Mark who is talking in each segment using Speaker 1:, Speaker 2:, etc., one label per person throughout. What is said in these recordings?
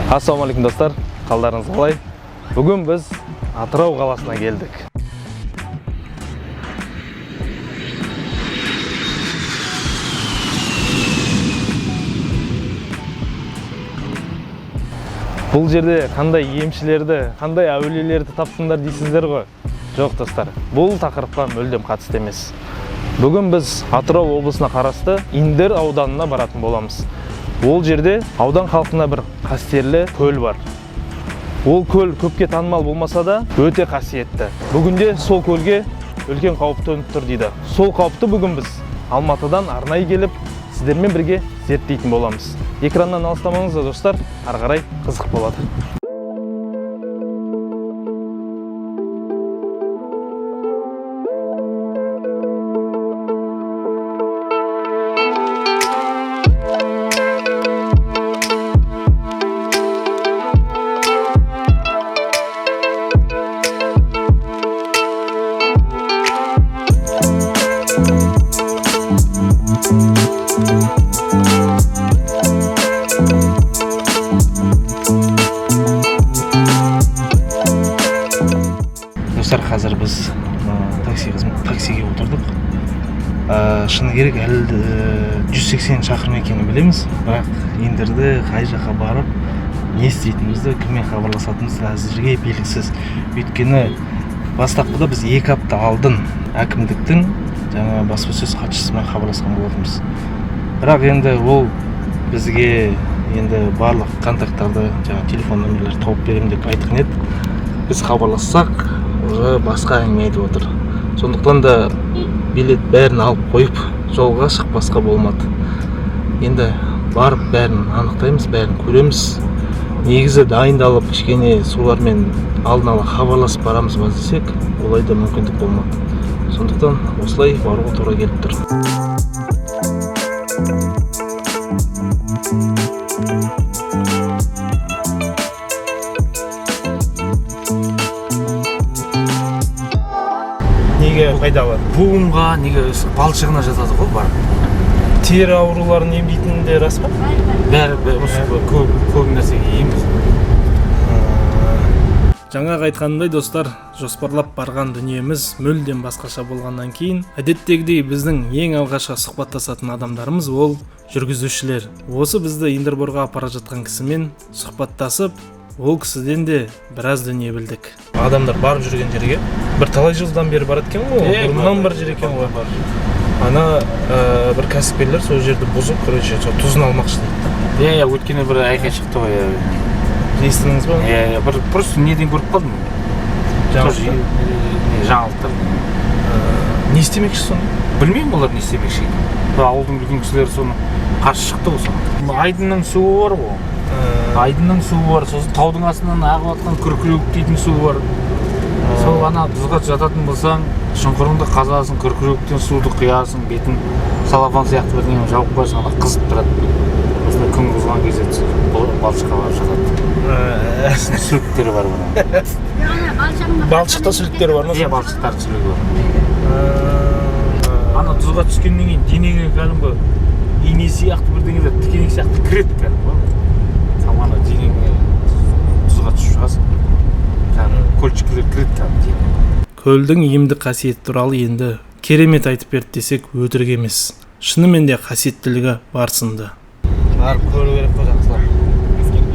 Speaker 1: Ассалаумағалейкум, достар! Қалдарыңыз қалай? Бүгін біз Атырау қаласына келдік. Бұл жерде қандай емшілерді, қандай әулиелерді таптыңдар дейсіздер ғой. Жоқ, достар, бұл тақырыпқа мүлдем қатысты емес. Бүгін біз Атырау облысына қарасты Индер ауданына баратын боламыз. Ол жерде аудан халқына бір қастерлі көл бар. Ол көл көпке танымал болмаса да, өте қасиетті. Бүгінде сол көлге үлкен қауіп төніп тұр дейді. Сол қауіпті бүгін біз Алматыдан арнайы келіп, сіздермен бірге зерттейтін боламыз. Экраннан алыстамаңыздар, достар, ары қарай қызық болады. Достар, қазір біз такси таксиге отырдық. Шыны керек, әлі 180 шақырым екенін білеміз, бірақ Индерді қай жаққа барып, не істейтінімізді, кіммен хабарласатынымыз әзірге белгісіз. Өйткені бастапқыда біз 2 апта алдын әкімдіктің жаңа баспасөз хатшысымен хабарласқан болатынбыз, бірақ енді ол бізге енді барлық контакттарды, жаңа телефон нөмірлерді тауып беремін деп айтқан еді. Біз хабарлассақ, уже басқа әңгіме айтып отыр. Сондықтан да билет бәрін алып қойып, жолға шықпасқа болмады. Енді барып бәрін анықтаймыз, бәрін көреміз. Негізі дайындалып, кішкене солармен алдын ала хабарласып барамыз ба десек, олай да мүмкіндік болмады. Сондықтан осылай баруға тура келіп тұр. Неге пайдалы?
Speaker 2: Буынға, неге, балшығына жатады ғой барып.
Speaker 1: Тері ауруларын емдейтіні де рас па?
Speaker 2: Бәрі осы көп көп нәрсеге ем.
Speaker 3: Жаңағы айтқанымдай, достар, жоспарлап барған дүниеміз мүлдем басқаша болғаннан кейін, әдеттегідей біздің ең алғашқы сұхбаттасатын адамдарымыз ол жүргізушілер. Осы бізді Индерборға апара жатқан кісімен сұхбаттасып, ол кісіден де біраз дүние білдік.
Speaker 1: Адамдар барып жүрген жерге бір талай жылдан бері барады екен ғой, бұрыннан бар жер екен ғой. Ана бір кәсіпкерлер сол жерді бұзып, короче, сол тұзын алмақшы дейді.
Speaker 2: Иә, өткенде бір айқай шықты ғой, иә.
Speaker 1: Естідіңіз ба?
Speaker 2: Иә, бір просто неден көріп қалдым тоже.
Speaker 1: Жаңалықтан?
Speaker 2: Не, жаңалықтар.
Speaker 1: Не істемекші соны?
Speaker 2: Білмеймін, олар не істемекші екенін. Бір ауылдың үлкен кісілері соны қарсы шықты ғой. Соны айдынның суы бар ғой, айдынның суы бар, сосын таудың астынан ағып жатқан күркіреуік дейтін су бар. Сол ана тұзға жататын болсаң, шұңқырыңды қазасың, күркіреуіктен суды құясың, бетін салафан сияқты бірдеңемен жауып қоясың, ана қызып тұрады. Осындай күн қызған кезде балшыққа барып жатады. Сүліктері бар бұның.
Speaker 1: Балшықта сүліктер бар ма?
Speaker 2: Иә, балшықтардың сүлігі бар. Ана тұзға түскеннен кейін денеңе кәдімгі ине сияқты бірдеңелер, тікенек сияқты кіреді кәдімгі. Сен ана денеңе тұзға түсіп шығасың, кәдімгі кольчиклер кіреді кәдімгі денеңе.
Speaker 3: Көлдің емдік қасиеті туралы енді керемет айтып берді десек, өтірік емес. Шынымен де қасиеттілігі бар сынды.
Speaker 1: Барып көру керек қой жақсылап.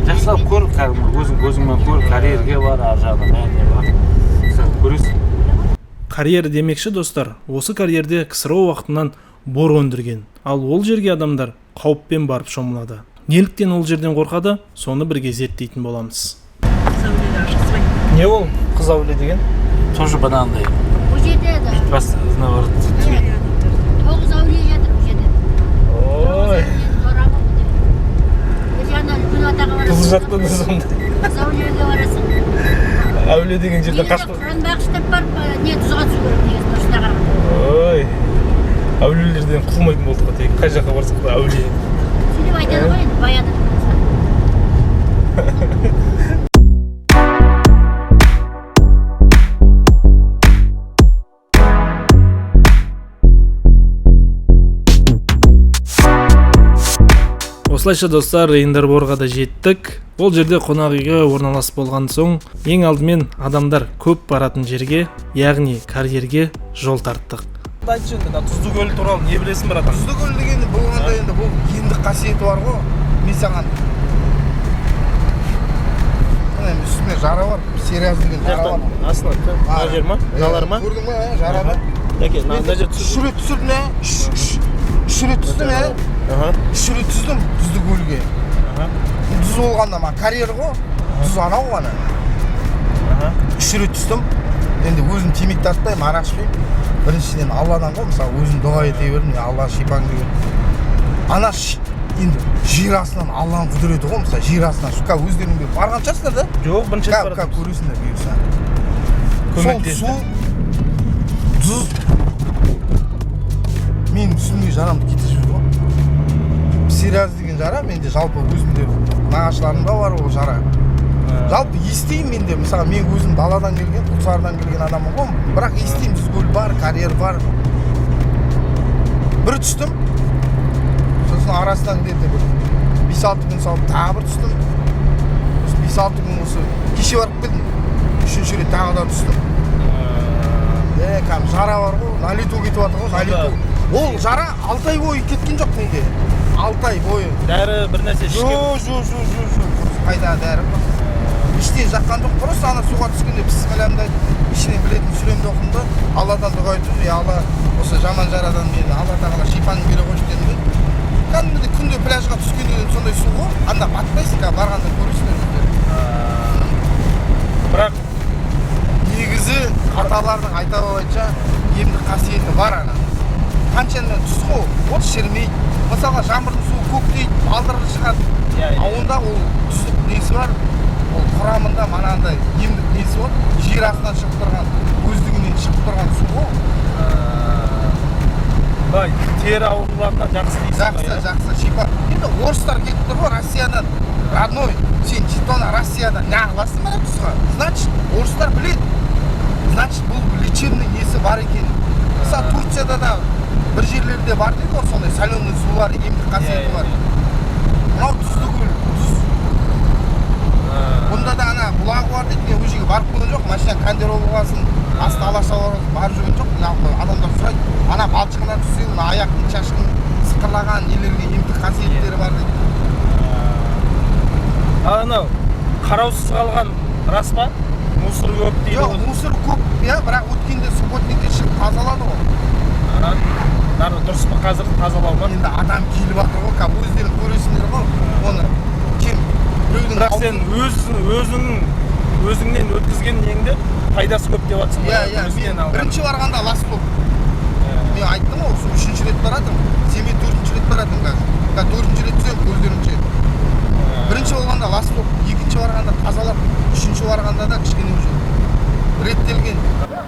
Speaker 2: Жақсылап көр, кәдімгі өзің көзіңмен көр. Карьерге бар, ар жағында бәріне бар, сен көресің.
Speaker 3: Карьер демекші, достар, осы карьерде КСРО уақытынан бор өндірген. Ал ол жерге адамдар қауіппен барып шомылады. Неліктен ол жерден қорқады, соны бірге зерттейтін боламыз.
Speaker 1: Не ол қыз әулие деген?
Speaker 2: Тоже бағанағындай.
Speaker 4: Бұл жерде де
Speaker 2: Бит бас, наоборот.
Speaker 4: Тоғыз әулие жатыр бұл жерде. Тоғыз
Speaker 1: Ой.
Speaker 4: әулиенің торамы бұл жерде. Бір жағынан үлкен атаға барасың.
Speaker 1: Қызыл жақтан да сондай.
Speaker 4: Қыз әулиеге барасың.
Speaker 1: Әулие деген жерден
Speaker 4: Негізі
Speaker 1: қашып.
Speaker 4: Құран бағыштап барып, не, тұзға түсу керек негізі дұрысына қарағанда.
Speaker 1: Ой, әулиелерден құтылмайтын болдық қой. Тек қай жаққа барсақ та әулие.
Speaker 4: Сөйтіп айтады ғой енді баяғыда.
Speaker 3: Осылайша, достар, Индерборға да жеттік. Ол жерде қонақ үйге орналасып болған соң, ең алдымен адамдар көп баратын жерге, яғни карьерге жол тарттық. Айтшы енді, мына Тұзды көл туралы не білесің, братан?
Speaker 5: Тұзды көл дегенде болғанда, енді бұл емдік қасиеті бар ғой. Мен саған, мына енді үстінде жара бар, псориаз деген жара бар.
Speaker 3: Астына мына жер ма, мыналар ма?
Speaker 5: Көрдің ба, ә, жара бар.
Speaker 3: Яке, мына жер.
Speaker 5: Үш рет түсірдім, ә, үш рет түстім, ә. Үш рет түстім тұзды көлге. Тұз болғанда ма, карьер ғой, тұз анау ғана. Үш рет түстім. Енді өзім темекі тартпаймын, арақ ішпеймін. Біріншіден, Алладан ғой. Мысалы, өзім дұға ете бердім: «Алла, шипаңды бер». Ана енді жер астынан, Алланың құдіреті ғой, мысалы, жер астынан. Қазір өздерің де барған шығарсыңдар да.
Speaker 3: Жоқ, бірінші рет.
Speaker 5: Қазір көресіңдер, бұйырса. Сол
Speaker 3: Көмектесті.
Speaker 5: су тұз менің үстімдегі жарамды кетіріп жіберді ғой. Псориаз деген жара менде, жалпы өзімде, нағашыларымда бар ол жара. Жалпы естимін мен де. Мысалы, мен өзім даладан келген, Құлсарыдан келген адаммын ғой, бірақ естимін: көл бар, карьер бар. Бір түстім, сосын арасынан где-то бір 5-6 күн салып, тағы бір түстім. Сосын 5-6 күн, осы кеше барып келдім, үшінші рет тағы да түстім. Е, кәдімгі жара бар ғой, на лету кетіп жатыр ғой, на лету. Ол жара 6 ай бойы кеткен жоқ менде, 6 ай бойы.
Speaker 3: Дәрі бір нәрсе ішкен?
Speaker 5: Жоқ, жоқ, жоқ, жоқ, жоқ, қайда дәрі, ештеңе жаққан жоқ. Просто ана суға түскенде бісмілләмді айтып, ішінен білетін сүремді оқыдым да, Алладан дұға етіп: «Е, Алла, осы жаман жарадан мені, Алла тағала, шипаңды бере қойшы», — дедім де. Кәдімгідей күнде пляжға түскенде сондай су ғой, анда батпайсың. Қазір барғанда көресіңдер өздерің.
Speaker 3: Бірақ
Speaker 5: Негізі аталардың айтауы бойынша, емдік қасиеті бар. Ана қаншаны тұз ғой, ол шірімейді. Мысалға, жаңбырдың суы көктейді, балдыры шығады.
Speaker 3: Иә, иә.
Speaker 5: А онда ол тұздық несі бар, ол құрамында манағындай емдік несі бар, жер астынан шығып тұрған, өздігінен шығып тұрған су ғой.
Speaker 3: Былай тері ауруларына жақсы дейсің ғой,
Speaker 5: Жақсы.
Speaker 3: Иә?
Speaker 5: Жақсы, шипа. Енді орыстар келіп тұр ғой Россиядан. Родной, сен жетона Россиядан неғыласың мына тұзға? Значит, орыстар біледі, значит, бұл лечебный несі бар екен. Мысалы, Турцияда да бір жерлерде бар дейді ғой сондай соленый сулар, емдік қасиеті
Speaker 3: Иә,
Speaker 5: бар. Мынау тұзды көл, тұз. Бұнда да ана бұлағы бар дейді. Мен ол жерге барып көрген жоқпын. Машина кондер болғасын, асты алаша бар, барып жүрген жоқпын. Жалпы адамдар сұрайды: ана балшығына түссең, мына аяқтың, шашың сықырлаған нелерге емдік қасиеттері бар дейді.
Speaker 3: Ал анау қараусыз қалған рас па, мусор көп дейді
Speaker 5: Жоқ,
Speaker 3: ғой?
Speaker 5: Мусор көп, иә, бірақ өткенде субботникке шығып тазалады ғой.
Speaker 3: Бәрі дұрыс па қазір, тазалау ма?
Speaker 5: Енді адам келіп жатыр ғой, қазір өздерің көресіңдер ғой оны, кем біреудің
Speaker 3: Бірақ сен өзің өзіңнен өткізген неңді пайдасы көп деп жатрсың ғой?
Speaker 5: Иә.
Speaker 3: Өзіңнен
Speaker 5: Мен
Speaker 3: алған.
Speaker 5: бірінші барғанда лас болды. Мен айттым ғой, осы үшінші рет баратырмын, сенімен төртінші рет баратырмын. Қазір төртінші рет түсемін өздерінше. Бірінші болғанда лас болды, екінші барғанда тазалап, үшінші барғанда да кішкене уже реттелген.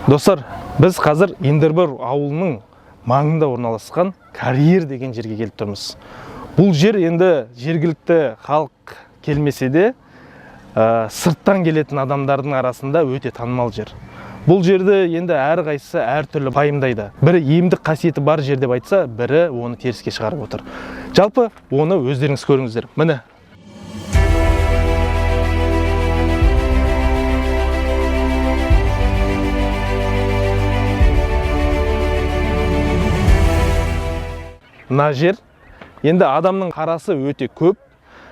Speaker 1: Достар, біз қазір Индербор ауылының маңында орналасқан карьер деген жерге келіп тұрмыз. Бұл жер енді жергілікті халық келмесе де, сырттан келетін адамдардың арасында өте танымал жер. Бұл жерді енді әрқайсысы әртүрлі пайымдайды. Бірі емдік қасиеті бар жер деп айтса, бірі оны теріске шығарып отыр. Жалпы оны өздеріңіз көріңіздер. Міне. Мына жер енді адамның қарасы өте көп.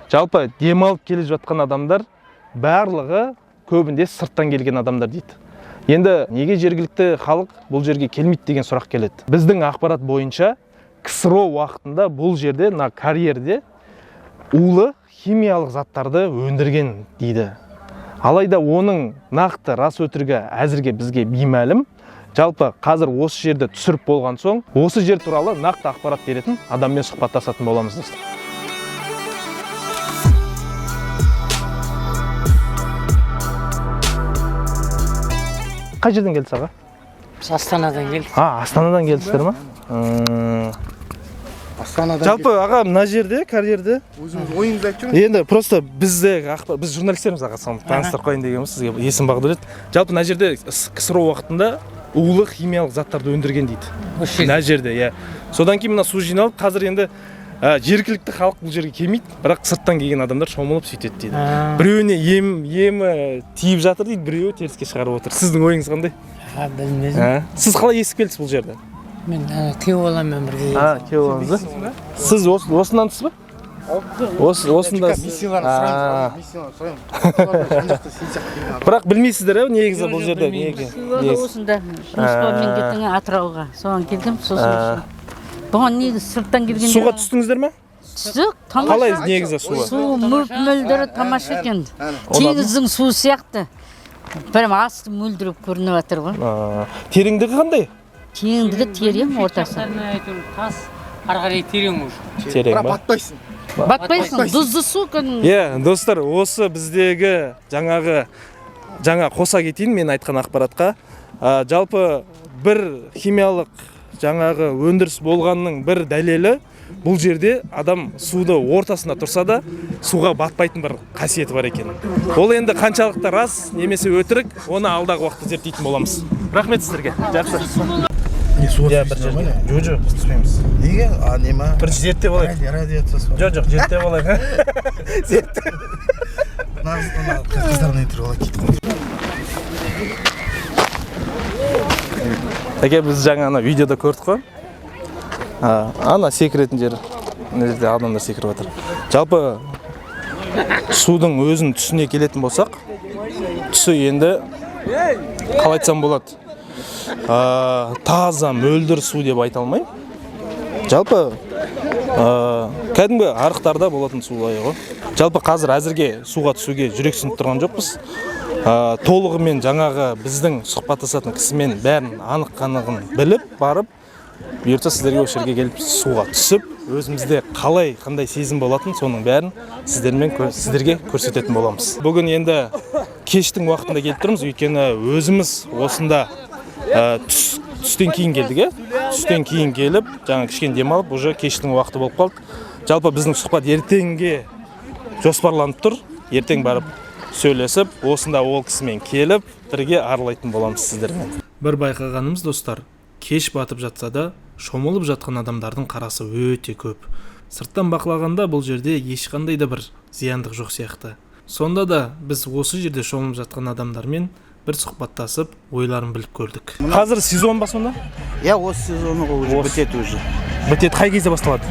Speaker 1: Жалпы демалып келе жатқан адамдар барлығы көбінде сырттан келген адамдар дейді. Енді неге жергілікті халық бұл жерге келмейді деген сұрақ келеді. Біздің ақпарат бойынша, КСРО уақытында бұл жерде, мына карьерде улы химиялық заттарды өндірген дейді. Алайда оның нақты рас өтірігі әзірге бізге беймәлім. Жалпы қазір осы жерді түсіріп болған соң, осы жер туралы нақты ақпарат беретін адаммен сұхбаттасатын боламыз, достар. Қай жерден келдіңіз, аға?
Speaker 6: Біз Астанадан келдік.
Speaker 1: А, Астанадан келдіңіздер ма?
Speaker 5: Астанадан.
Speaker 1: Жалпы, аға, мына жерде, карьерде
Speaker 5: Өзіңіз ойыңызды айтып жүріңіз.
Speaker 1: Енді просто бізде біз журналистерміз, аға, соны таныстырып қояйын дегенбіз сізге. Есім Бағдәулет. Жалпы мына жерде КСРО уақытында улы химиялық заттарды өндірген дейді.
Speaker 6: Осы жерде.
Speaker 1: Мына жерде, иә. Содан кейін мына су жиналып, қазір енді
Speaker 3: Жергілікті халық бұл жерге келмейді, бірақ сырттан келген адамдар шомылып сөйтеді дейді. Біреуіне емі тиіп жатыр дейді, біреуі теріске шығарып отыр. Сіздің ойыңыз қандай?
Speaker 6: Білмедім.
Speaker 3: Сіз қалай естіп келдіңіз бұл жерді?
Speaker 6: Мен күйеу баламмен бірге келдім.
Speaker 3: Күйеу балаңыз да? Сіз осындансыз ба? Осында.
Speaker 5: Миссияларын сұраймыз, миссияларын сұраймыз. Жан жақта сен сияқты келген адам.
Speaker 3: Бірақ білмейсіздер, иә, негізі бұл жерде неге?
Speaker 7: Күйеу осында жұмысқа кеткен, Атырауға соған келгем. Сосын бұған негізі сырттан келген.
Speaker 3: Суға түстіңіздер ме?
Speaker 7: Түстік, тамаша.
Speaker 3: Қалай негізі суы?
Speaker 7: Су мөлп мөлдір, тамаша екен, теңіздің суы сияқты, прям асты мөлдіреп көрініп жатыр ғой.
Speaker 3: Тереңдігі қандай?
Speaker 7: Тереңдігі терең, ортасы.
Speaker 6: Әйтеуір тас, ары қарай терең уже.
Speaker 3: Терең
Speaker 5: Бірақ
Speaker 3: ба?
Speaker 5: батпайсың.
Speaker 7: Батпайсың, тұзды су кәдімгі.
Speaker 3: Иә, достар, осы біздегі жаңағы жаңа қоса кетейін мен айтқан ақпаратқа. Жалпы бір химиялық жаңағы өндіріс болғанның бір дәлелі: бұл жерде адам суды ортасында тұрса да, суға батпайтын бір қасиеті бар екен. Ол енді қаншалықты рас немесе өтірік, оны алдағы уақытта зерттейтін боламыз. Рахмет сіздерге, жақсы.
Speaker 1: Не, суға
Speaker 3: Иә, бір
Speaker 1: түспейсің
Speaker 3: жерге.
Speaker 1: ба, не?
Speaker 3: Жоқ, біз түспейміз.
Speaker 5: Неге? А, не ма?
Speaker 3: Бірінші зерттеп алайық.
Speaker 1: Радиациясы бар.
Speaker 3: Жоқ, зерттеп алайық.
Speaker 5: Нағыз ана қыздардан интервью алайық, кетіп қалды.
Speaker 3: Әке, біз жаңа ана видеода көрдік қой. Ана секіретін жер, мына жерде адамдар секіріп жатыр. Жалпы судың өзін түсіне келетін болсақ, түсі енді қалай айтсам болады, таза мөлдір су деп айта алмаймын. Жалпы кәдімгі арықтарда болатын сулай ғой. Жалпы қазір әзірге суға түсуге жүрексініп тұрған жоқпыз. Толығымен жаңағы біздің сұхбаттасатын кісімен бәрін анық қанығын біліп барып, бұйыртса, сіздерге осы жерге келіп, суға түсіп, өзімізде қалай, қандай сезім болатын, соның бәрін сіздерге көрсететін боламыз. Бүгін енді кештің уақытында келіп тұрмыз, өйткені өзіміз осында түстен кейін келдік, иә, түстен кейін келіп, жаңа кішкене демалып, уже кештің уақыты болып қалды. Жалпы біздің сұхбат ертеңге жоспарланып тұр. Ертең барып сөйлесіп, осында ол кісімен келіп, бірге аралайтын боламыз сіздермен. Бір байқағанымыз, достар, кеш батып жатса да, шомылып жатқан адамдардың қарасы өте көп. Сырттан бақылағанда, бұл жерде ешқандай да бір зияндық жоқ сияқты. Сонда да біз осы жерде шомылып жатқан адамдармен бір сұхбаттасып, ойларын біліп көрдік. Қазір сезон ба сонда?
Speaker 8: Иә, осы сезоны ғой, уже бітеді уже.
Speaker 3: Бітеді. Қай кезде басталады?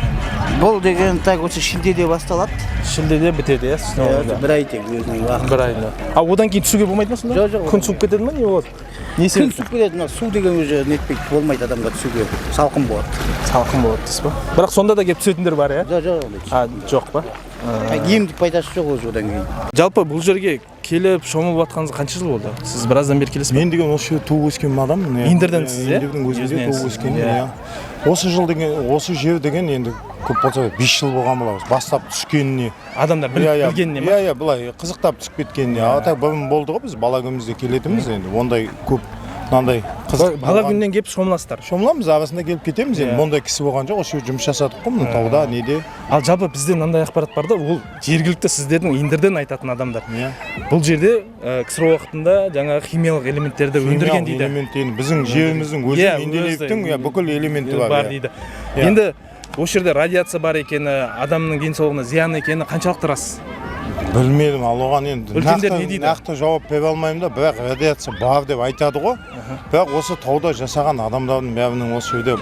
Speaker 8: Бұл деген так осы шілдеде басталады.
Speaker 3: Шілдеде бітеді, иә?
Speaker 8: Иә, бір ай тек өзінің уақыты.
Speaker 3: Бір айында. А одан кейін түсуге болмайды ма сонда?
Speaker 8: Жоқ,
Speaker 3: Күн суып кетеді ма, не болады, не
Speaker 8: Күн
Speaker 3: себепті?
Speaker 8: суып кетеді, мына су деген уже нетпейді, болмайды адамға түсуге. Салқын болады.
Speaker 3: Салқын болады дейсіз ба? Бірақ сонда да келіп түсетіндер бар, иә?
Speaker 8: Жоқ, ондай.
Speaker 3: А, жоқ па?
Speaker 8: Емдік пайдасы жоқ уже одан кейін.
Speaker 3: Жалпы бұл жерге келіп шомылып жатқаныңызға қанша жыл болды? Сіз біраздан бері келесіз бе?
Speaker 9: Мен деген осы жерде туып өскен адаммын, иә.
Speaker 3: Индерденсіз, иә?
Speaker 9: Индердің өзінде
Speaker 3: Өзіненсіз,
Speaker 9: туып өскен,
Speaker 3: иә.
Speaker 9: иә. Осы жыл деген, осы жер деген енді көп болса 5 жыл болған болар бастап түскеніне.
Speaker 3: Адамдар біліп
Speaker 9: Иә, иә.
Speaker 3: білгеніне ма?
Speaker 9: Иә, былай қызықтап түсіп кеткеніне. А так бұрын болды ғой, біз бала күнімізде келетінбіз енді. Ондай көп мынандай қызық
Speaker 3: Бала
Speaker 9: болған.
Speaker 3: күннен келіп шомыласыздар?
Speaker 9: Шомыламыз, арасында келіп кетеміз енді. Ондай кісі болған жоқ. Осы жерде жұмыс жасадық қой, мына тауда, неде.
Speaker 3: Ал жалпы бізде мынандай ақпарат бар да, ол жергілікті сіздердің Индерден айтатын адамдар.
Speaker 9: Иә.
Speaker 3: Бұл жерде КСРО уақытында жаңағы химиялық элементтерді өндірген дейді.
Speaker 9: Элемент енді біздің жеріміздің өзі
Speaker 3: Иә,
Speaker 9: Менделеевтің,
Speaker 3: өзі.
Speaker 9: иә, бүкіл элементі бар.
Speaker 3: Бар
Speaker 9: Иә.
Speaker 3: дейді.
Speaker 9: Иә.
Speaker 3: Енді осы жерде радиация бар екені, адамның денсаулығына зиян екені қаншалықты рас?
Speaker 9: Білмедім, ал оған енді
Speaker 3: Үлкендер
Speaker 9: нақты,
Speaker 3: не дейді?
Speaker 9: нақты жауап бере алмаймын да, бірақ радиация бар деп айтады ғой. Бірақ осы тауда жасаған адамдардың бәрінің осы жерде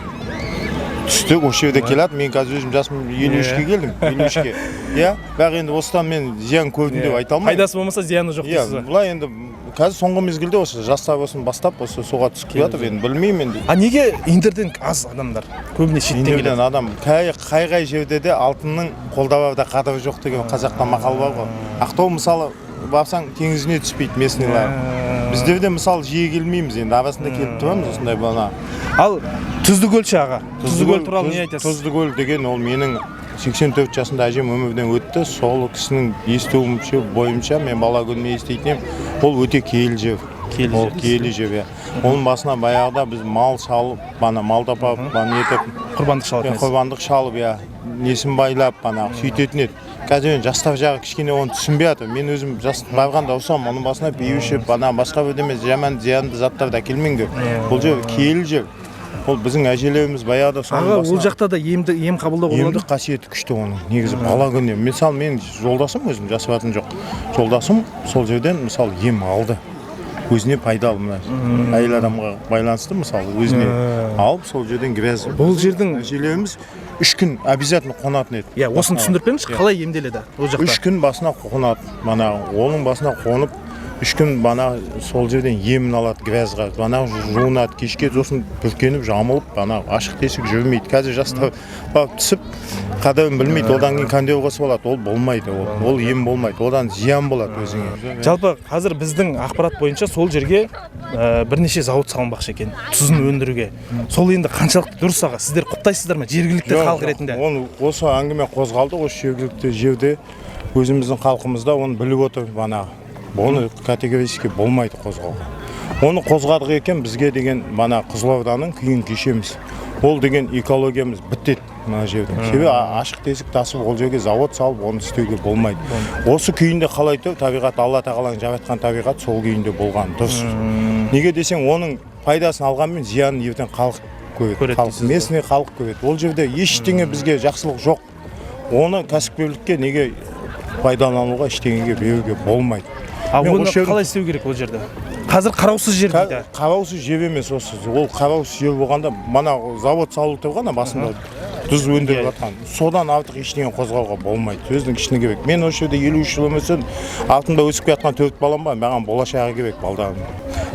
Speaker 9: түстік, осы жерде келеді. Мен қазір өзім жасым 53-ке келдім, 53-ке. Иә, бірақ енді осыдан мен зиян көрдім деп айта алмаймын.
Speaker 3: Пайдасы болмаса, зияны жоқ
Speaker 9: Иә,
Speaker 3: дейсіз ғой.
Speaker 9: былай енді қазір соңғы мезгілде осы жастар болсын бастап осы суға түсіп келе жатыр, енді білмеймін енді.
Speaker 3: А неге Индерден аз адамдар? Көбіне шеттен
Speaker 9: Индерден
Speaker 3: келеді.
Speaker 9: адам қай қай жерде де алтынның қолда барда қадірі жоқ деген қазақта мақал бар ғой. Ақтау, мысалы, барсаң, теңізіне түспейді местныйлар. Біздер де, мысалы, жиі келмейміз енді, арасында келіп тұрамыз осындай бана.
Speaker 3: Ал Тұзды көл ше, аға? Тұзды көл туралы не айтасыз?
Speaker 9: Тұзды көл деген ол менің 84 жасында әжем өмірден өтті. Сол кісінің естуімше бойынша, мен бала күнімде еститін едім, ол өте киелі жер.
Speaker 3: Киелі
Speaker 9: Ол
Speaker 3: жер.
Speaker 9: киелі жер, иә. Оның басына баяғыда біз мал шалып, бана мал апарып, бана нетіп
Speaker 3: Құрбандық шалатын
Speaker 9: иә,
Speaker 3: едіңіз.
Speaker 9: Құрбандық шалып, иә, несін байлап, ана сөйтетін еді. Қазір енді жастар жағы кішкене оны түсінбей жатыр. Мен өзім жас барғанда ұрсам, оның басына пиво ішіп, ана басқа бірдеме жаман зиянды заттарды әкелмеңдер, бұл жер киелі жер. Ол біздің әжелеріміз баяғыда соның
Speaker 1: Аға, ол
Speaker 9: басына-
Speaker 1: жақта да емді ем қабылдауға болады
Speaker 9: Емдік қасиеті күшті оның. Негізі бала күнінен. Мысалы, менің жолдасым, өзім жасыратыным жоқ. Жолдасым сол жерден, мысалы, ем алды. Өзіне пайдалы, мына әйел адамға байланысты, мысалы, өзіне алып сол жерден грязь.
Speaker 1: Бұл жердің
Speaker 9: әжелеріміз 3 күн обязательно қонатын еді.
Speaker 1: Иә, осыны түсіндіріп беріңізші,
Speaker 9: Иә.
Speaker 1: қалай емделеді ол жақта?
Speaker 9: 3 күн басына қонады, мана оның басына қонып, 3 күн бана сол жерден емін алады, грязьға, бана жуынады, кешке сосын бүркеніп, жамылып, бана ашық тесік жүрмейді. Қазір жастар барып түсіп, қадірін білмейді, одан кейін кондер қосып алады, ол болмайды, ол ем болмайды, одан зиян болады өзіңе.
Speaker 1: Жалпы қазір біздің ақпарат бойынша сол жерге бірнеше зауыт салынбақшы екен, тұзын өндіруге. Сол енді қаншалықты дұрыс, аға? Сіздер құптайсыздар ма жергілікті
Speaker 9: Жоқ,
Speaker 1: халық
Speaker 9: жоқ.
Speaker 1: ретінде?
Speaker 9: Оны осы әңгіме қозғалды, осы жергілікті жерде өзіміздің халқымызда оны біліп отыр банағы. Оны категорически болмайды қозғауға. Оны қозғадық екен, бізге деген бана Қызылорданың күйін кешеміз. Ол деген экологиямыз бітеді мына жердің. Себебі ашық тесік тасып, ол жерге завод салып, оны істеуге болмайды. Осы күйінде қалай тұр, табиғат, Алла тағаланың жаратқан табиғат сол күйінде болған дұрыс. Неге десең, оның пайдасын алғанмен зиянын ертең халық көреді.
Speaker 1: Көреді
Speaker 9: Халық,
Speaker 1: дейсіз ғой.
Speaker 9: местный халық көреді. Ол жерде ештеңе бізге жақсылық жоқ. Оны кәсіпкерлікке неге пайдалануға, ештеңеге беруге болмайды.
Speaker 1: А
Speaker 9: Мен
Speaker 1: оны
Speaker 9: осы жердің
Speaker 1: қалай істеу керек ол жерде? Қазір қараусыз жер дейді.
Speaker 9: Қараусыз жер емес осы. Ол қараусыз жер болғанда, мана завод салып тұрған басында тұз өндіріп жатқан. Содан артық ештеңе қозғауға болмайды. Сөздің ішіне керек. Мен осы жерде 53 жыл өмір сүрдім. Артымда өсіп келе жатқан 4 балам бар. Маған болашағы керек балдарымның.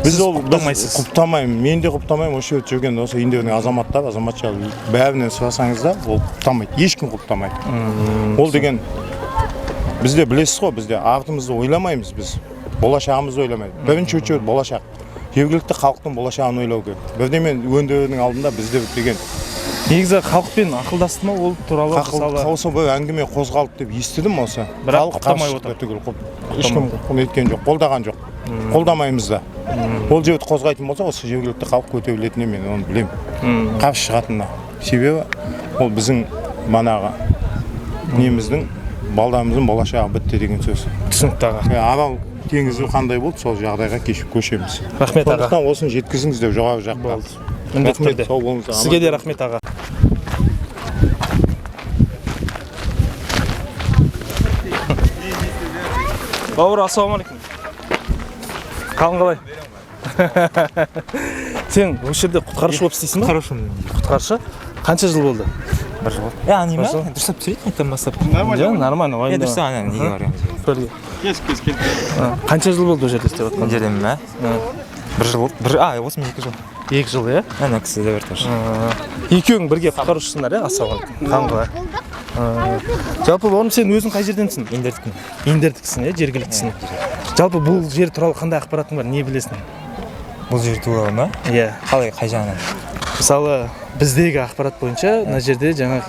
Speaker 9: Біз
Speaker 1: Сіз
Speaker 9: ол біз
Speaker 1: құптамайсыз.
Speaker 9: Құптамаймын. Мен де құптамаймын. Осы жерде жүрген осы индердің азаматтары, азаматша бәрінен сұрасаңыз да, ол құптамайды. Ешкім құптамайды. Ол деген бізде білесіз ғой, бізде артымызды ойламаймыз біз. Болашағымызды ойламайды. Бірінші очередь болашақ. Жергілікті халықтың болашағын ойлау керек. Бірдеме өндірудің алдында бізде деген
Speaker 1: Негізі халықпен ақылдасты ма ол туралы, мысалы?
Speaker 9: Осы бір әңгіме қозғалды деп естідім осы.
Speaker 1: Бірақ
Speaker 9: Халық
Speaker 1: құптамай
Speaker 9: қарсы
Speaker 1: отыр.
Speaker 9: шықты түгел. Ешкім неткен жоқ, қолдаған жоқ. Қолдамаймыз да. Ол жерді қозғайтын болса, осы жергілікті халық көтерілетініне мен оны білемін. Қарсы шығатынына. Себебі ол біздің манағы неміздің, балдарымыздың болашағы бітті деген сөз.
Speaker 1: Түсінікті, аға.
Speaker 9: Арал теңізі қандай болды, сол жағдайға кешіп көшеміз.
Speaker 1: Рахмет, аға.
Speaker 9: Сондықтан осыны жеткізіңіз деп жоғары жаққа.
Speaker 1: Болды. Міндетті
Speaker 9: Рахмет,
Speaker 1: түрде.
Speaker 9: сау болыңыз.
Speaker 1: Сізге де рахмет, аға. Бауыр, ассалаумағалейкум. Қалың қалай? Сен осы жерде құтқарушы болып істейсің ба?
Speaker 10: Құтқарушымын.
Speaker 1: Құтқарушы? Қанша жыл болды?
Speaker 10: Бір жыл. Не
Speaker 1: Бір
Speaker 10: ма?
Speaker 1: жыл.
Speaker 10: Дұрыстап түсірейік қайтадан бастап.
Speaker 1: Жоқ, нормально, уайымдама.
Speaker 10: Дұрыс, ана неге барамыз?
Speaker 1: Көлге.
Speaker 10: Кеш, кеш, кел.
Speaker 1: Қанша жыл болды ол жерде істеп жатқан?
Speaker 10: Мына жерде ме? Бір жыл болды. Бір, осымен 2 жыл.
Speaker 1: 2 жыл, иә?
Speaker 10: Ана кісі де бар тоже.
Speaker 1: Екеуің бірге құтқарушысыңдар, иә? Ассалаумағалейкум. Қалың қалай? Жалпы, бауырым, сен өзің қай жерденсің?
Speaker 10: Индердікін.
Speaker 1: Индердіксің, иә, жергіліктісің. Жалпы бұл жер туралы қандай ақпаратың бар, не білесің?
Speaker 10: Бұл жер туралы ма?
Speaker 1: Иә.
Speaker 10: Қалай, қай жағынан?
Speaker 1: Мысалы, біздегі ақпарат бойынша мына жерде жаңа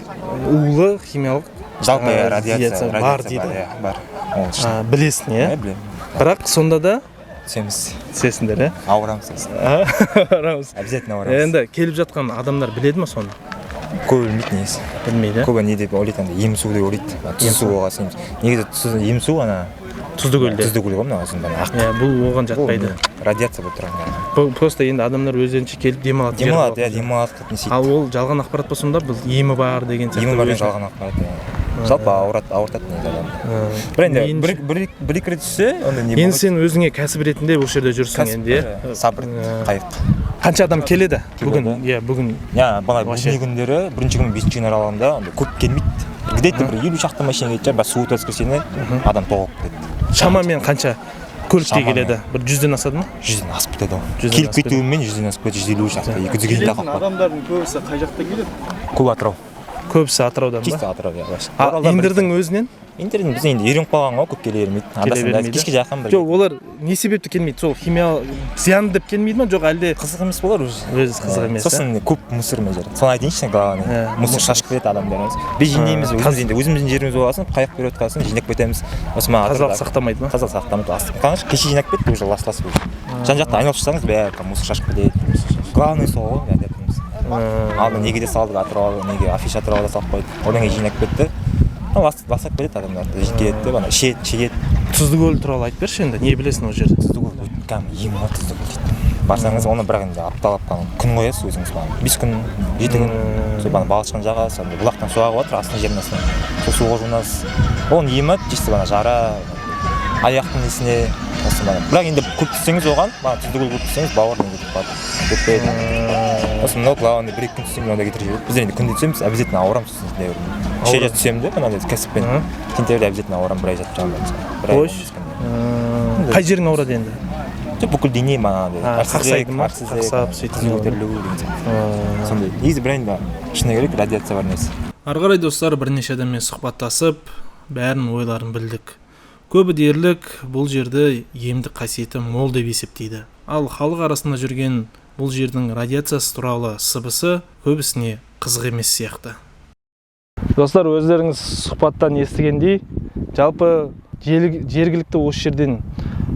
Speaker 1: улы химиялық
Speaker 10: Жалпы, иә, радиация,
Speaker 1: бар
Speaker 10: радиация
Speaker 1: дейді.
Speaker 10: бар, иә, бар. Ол шын.
Speaker 1: Білесің, иә?
Speaker 10: Иә, білемін.
Speaker 1: Бірақ сонда да
Speaker 10: түсеміз.
Speaker 1: Түсесіңдер, иә?
Speaker 10: Ауырамыз сосын.
Speaker 1: Ауырамыз.
Speaker 10: Обязательно ауырамыз.
Speaker 1: Енді келіп жатқан адамдар біледі ма соны?
Speaker 10: Көбі білмейді негізі.
Speaker 1: Білмейді.
Speaker 10: Көбі не деп ойлайды, андай ем су деп ойлайды. Тұз су болған соң. Негізі тұз, ем су ана
Speaker 1: Тұзды көлде.
Speaker 10: Тұзды көл ғой мына ұзын ана ақ.
Speaker 1: Иә, бұл оған жатпайды.
Speaker 10: Бұл радиация болып тұрған.
Speaker 1: Бұл просто енді адамдар өздерінше келіп демалатын жер
Speaker 10: Демалады,
Speaker 1: болатын.
Speaker 10: иә, демалады, не істейді.
Speaker 1: Ал ол жалған ақпарат болса да, бұл емі бар деген сияқты.
Speaker 10: Емі бар деген
Speaker 1: өзі.
Speaker 10: жалған ақпарат, иә. Жалпы ауыртады негізі адамды. Бірақ енді бір екі рет түссе, онда не
Speaker 1: Енді
Speaker 10: болмайды.
Speaker 1: сен өзіңе кәсіп ретінде осы жерде жүрсің
Speaker 10: Кәсіп,
Speaker 1: енді, иә?
Speaker 10: иә, сабыр, қайық.
Speaker 1: Қанша адам келеді
Speaker 10: Келеді.
Speaker 1: бүгін? Иә, бүгін.
Speaker 10: Иә, былай
Speaker 1: Вообще.
Speaker 10: будний күндері, бірінші күн, бесінші күн аралығында онда көп келмейді. Где-то бір 50 шақты машина келеді, бірақ суыт воскресенье адам толып кетеді.
Speaker 1: Шамамен қанша көлікте
Speaker 10: Шамамен.
Speaker 1: келеді? Бір 100-ден асады ма?
Speaker 10: 100-ден асып кетеді ол.
Speaker 1: 100-ден
Speaker 10: Келіп
Speaker 1: асып кетеді.
Speaker 10: кетуімен 100-ден асып кетеді, 150 шақты, 200-ге дейін
Speaker 3: Келетін
Speaker 10: тақап қалады.
Speaker 3: адамдардың көбісі қай жақтан келеді?
Speaker 10: Көп Атырау.
Speaker 1: Көбісі Атыраудан ба?
Speaker 10: Чисто Атырау, иә, вообще.
Speaker 1: А,
Speaker 10: Оралдан бір
Speaker 1: Индердің өзінен?
Speaker 10: Индердің біз енді үйреніп қалған ғой, көп келе бермейді.
Speaker 1: Келе
Speaker 10: Анда-санда
Speaker 1: бермейді.
Speaker 10: кешке жақын бір.
Speaker 1: Жоқ, олар не себепті келмейді? Сол химия зиян деп келмейді ма? Жоқ, әлде
Speaker 10: қызық емес болар уже.
Speaker 1: Өзі қызық емес,
Speaker 10: Сосын көп мусор мына жерде. Соны айтайыншы, главное.
Speaker 1: Иә,
Speaker 10: Мусор шашып кетеді адамдар. Біз жинаймыз, өзіміз енді өзіміздің жеріміз болған соң қайық беріп жатқан соң жинап кетеміз. Осы мына
Speaker 1: Тазалық
Speaker 10: Атырауда-
Speaker 1: сақтамайды ма?
Speaker 10: Тазалық сақтамайды. Қараңызшы, кеше жинап кетті, уже лас-лас уже. Жан жақта айналып шықсаңыз, бәрі мусор шашып кетеді. Главное сол ғой, бәрі айтамыз. Алдын неге де салдық, Атырауға, неге афиша Атырауға да салып қойдық. Одан кейін жинап кетті. Ластап кетеді адамдар. Келеді деп, ана ішеді, шегеді.
Speaker 1: Тұзды көл туралы айтып берші енді, не білесің ол жерде?
Speaker 10: Тұзды көл, кәдімгі ем ғой тұзды көл дейді. Барсаңыз, оны бірақ енді апталап күн қоясыз өзіңіз, бағана 5 күн, 7 күн. Сол бағана балшығын жағасыз, андай бұлақтан су ағып жатыр астына, жердің астынан, сол суға жуынасыз. Оның емі чисто бағана жара, аяқтың несіне осы бағана. Бірақ енді көп түссеңіз оған, бағана тұзды көл көп түссеңіз, бауыр не кетіп қалады, өтпейді. Сосын мынау главный, бір екі күн түссең, мынау да кетіріп жібереді. Біздер енді күнде түсеміз, обязательно ауырамыз. Сосын сентябрь үш рет түсемін де, мынандай кәсіппен сентябрьде обязательно ауырамын, бір ай жатып шығамын, бір ай,
Speaker 1: Қойшы.
Speaker 10: 15 күн.
Speaker 1: Қай жерің ауырады енді?
Speaker 10: Жоқ, бүкіл дене манағыдай.
Speaker 1: Қақсайды ма?
Speaker 10: Әлсіздік,
Speaker 1: Қақсап, сөйтіп.
Speaker 10: қызу көтерілу деген сияқты сондай. Негізі бірақ енді шыны керек, радиация бар нәрсе.
Speaker 3: Ары қарай, достар, бірнеше адаммен сұхбаттасып, бәрінің ойларын білдік. Көбі дерлік бұл жерді емдік қасиеті мол деп есептейді. Ал халық арасында жүрген бұл жердің радиациясы туралы сыбысы көбісіне қызық емес сияқты.
Speaker 1: Достар, өздеріңіз сұхбаттан естігендей, жалпы жергілікті осы жерден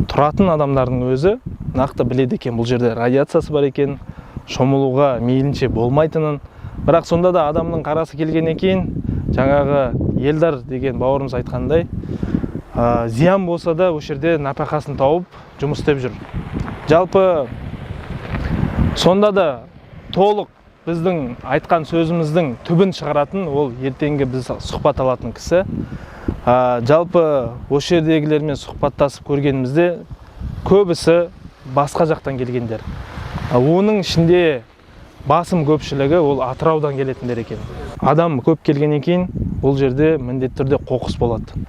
Speaker 1: тұратын адамдардың өзі нақты біледі екен бұл жерде радиациясы бар екен, шомылуға мейлінше болмайтынын. Бірақ сонда да адамның қарасы келгеннен кейін, жаңағы Елдар деген бауырымыз айтқандай, зиян болса да, осы жерде нәпақасын тауып жұмыс істеп жүр. Жалпы сонда да толық біздің айтқан сөзіміздің түбін шығаратын ол ертеңгі біз сұхбат алатын кісі. Жалпы осы жердегілермен сұхбаттасып көргенімізде, көбісі басқа жақтан келгендер. Оның ішінде басым көпшілігі ол Атыраудан келетіндер екен. Адам көп келгеннен кейін бұл жерде міндетті түрде қоқыс болады,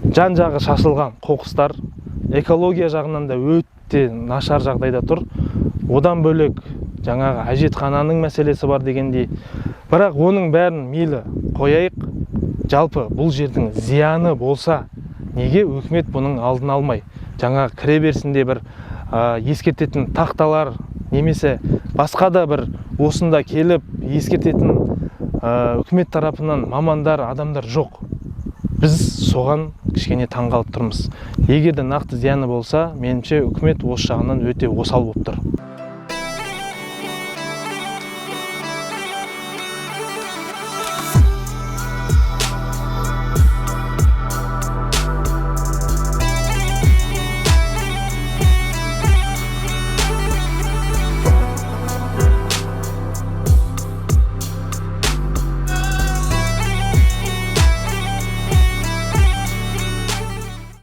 Speaker 1: жан жағы шашылған қоқыстар, экология жағынан да өте нашар жағдайда тұр. Одан бөлек жаңағы әжетхананың мәселесі бар дегендей. Бірақ оның бәрін мейлі қояйық, жалпы бұл жердің зияны болса, неге өкімет бұның алдын алмай, жаңағы кіре берісінде бір ескертетін тақталар немесе басқа да бір осында келіп ескертетін үкімет тарапынан мамандар, адамдар жоқ? Біз соған кішкене таңғалып тұрмыз. Егер де нақты зияны болса, меніңше, үкімет осы жағынан өте осал болып тұр.